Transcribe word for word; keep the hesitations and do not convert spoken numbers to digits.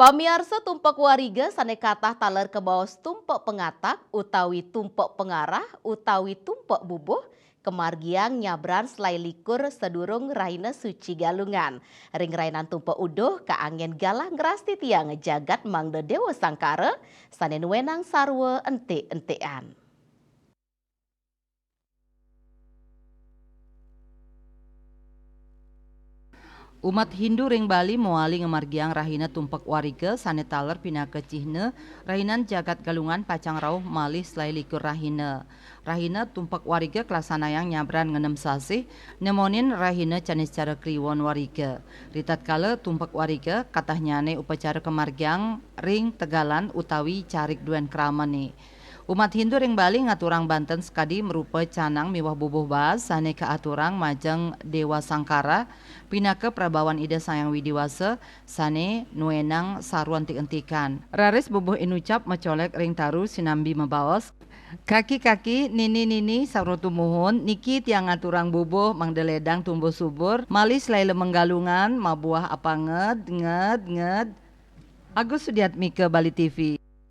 Pamiarsa, tumpek wariga sane katah taler kabaos tumpek pangatak utawi tumpek pangarah utawi tumpek bubuh, kamargiang nyabran selai likur sadurung Rahina Suci Galungan. Ring rahinan tumpek uduh kaanggen galah ngrastitiang jagat mangda Dewa Sangkara sane nuenang sarwa entik-entikan. Umat Hindu ring Bali mawali ngamargiang rahina tumpek wariga sane taler pinaka cihna rahinan jagat Galungan pacang rauh malih selai likur rahina. Rahina tumpek wariga kalaksanayang nyabran ngenem sasih, nemonin rahina Caniscara Kliwon wariga. Ritatkala tumpek wariga, katahnyane upacara kamargiang ring tegalan utawi carik duen kramane. Umat Hindu ring Bali ngaturang banten sakadi marupa canang miwah bubuh baas sane kaaturang majeng Dewa Sangkara, pinaka prabawan Ida Sang Hyang Widi Wasa sane nuenang sarwa entik-entikan. Raris bubuh inucap macolek ring taru sinambi mabaos, "Kaki-kaki, nini-nini, sarwa tumuhun, niki tiang ngaturang bubuh mangda ledang tumbuh subur, malih selai lemeng Galungan, mabuah apanged, nged, nged." Agus Sudiatmika, Bali T V.